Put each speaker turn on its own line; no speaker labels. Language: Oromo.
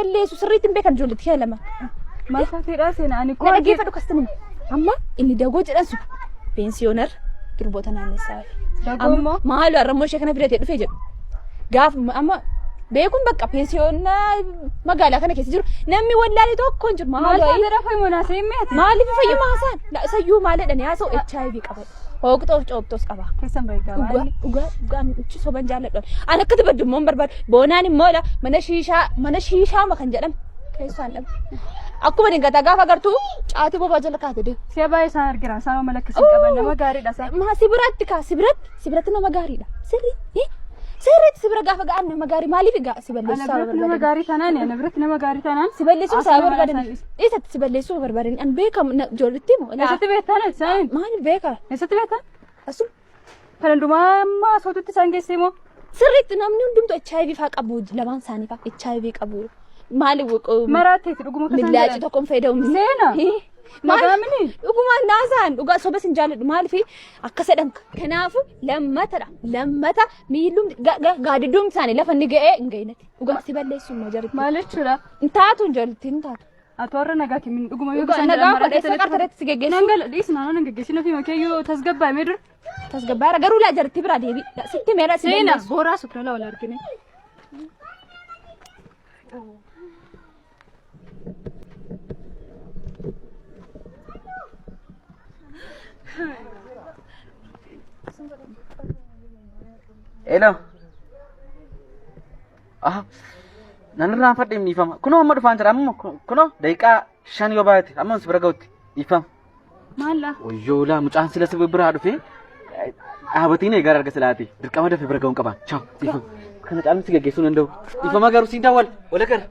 Balleessu sirriitti hin beekan ijoolletti kee lama.
Maal taateedhaa seenaa ani
Na
koo
dhaggeeffadhu kastan hima. Amma inni dagoo jedhan sun peensiyoonara durboota naannessaa.
Dagoo immoo?
Maaloo har'a immoo ishee kana fidatee dhufee jedhu. Gaaf amma beekuun bakka peensiyoona magaalaa kana keessa jiru namni wallaalee tokko hin jiru.
Maal
Maaloo
taateedhaa fayyuma naasee hin meeti.
maaliif fayyuma haasaan? Isayyuu maal jedhanii haasa'u HIV qaba. Hooqxoof coobxoos qaba.
Keessan baay'ee
Dhugaa dhugaa dhugaa namichi soban jaalladhu. Ani akkatti baddu immoo hin barbaadu. Boonaan immoo la mana shiishaa mana shiishaa ma kan jedhamu keessaan dhabu. Akkuma dingataa gaafa agartu caatii bobaa jala kaate deemu.
Si'a baay'ee isaan argira isaan amala akkasii qaban nama gaariidha isaan.
Maa si biratti kaa si biratti si biratti nama gaariidha. Sirrii sirriitti si bira gaafa ga'an nama gaarii maaliif egaa si balleessuu
Ana
sababa
biratti nama
barbaadani.
gaarii taanaan ana biratti nama gaarii taanaan.
Si balleessuu
Asuma
sababa
mana
barbaadani.
isaan
Eessatti si balleessuu barbaadani? An beekamu ijoolletti moo?
Eessatti beektan isaan?
Maaliif beeka?
Eessatti beektan?
Asuma.
Kan hundumaa amma sootutti isaan geessee moo?
Sirriitti namni hundumtu HIV faa qabu lamaan isaanii faa HIV qabu. Maali
Maraatteeti dhuguma akka isaan
millaacii
jedhan.
tokkoon fayyadamu.
Seena.
Maal?
Nagaamini?
Dhugumaan naasaan dhugaa soba sin jaalladhu maaliif akka sedhan kanaafu lammatadha lammata miillum gaadidduun isaanii lafa inni ga'ee hin ga'inati dhugaa si balleessu immoo jaritti
Maal jechuudha?
hin taatu hin jaritti hin taatu.
Ati warra nagaa kennin dhuguma yoo
Dhugaa
isaan
nagaa
jedhan
koo eessa
maraatteetti
qartareetti si geggeessu?
Nan gala dhiis naannoo nan geggeessin ofii makee yoo tasgabbaa'ee dur.
Tasgabbaara garuu laa jarti biraa deebi. Sitti meera si
Seena
balleessu.
booraa sukra wal argine.
Hello. Ah, nan irraanfadhe dhiifama. Kunoo amma dhufaan jira. Amma kunoo daqiiqaa 5 yoo baay'ate amma si bira ga'utti dhiifama.
Maalla?
Wayyoo laa mucaan sila si biraa dhufee dhaabatiin eegaa arga silaati. Dirqama dafee bira ga'uun qaba. Chaaw dhiifama. Kana caalmi si gaggeessuu hin danda'u. Dhiifama garuu siin daawwal. Wal agarra.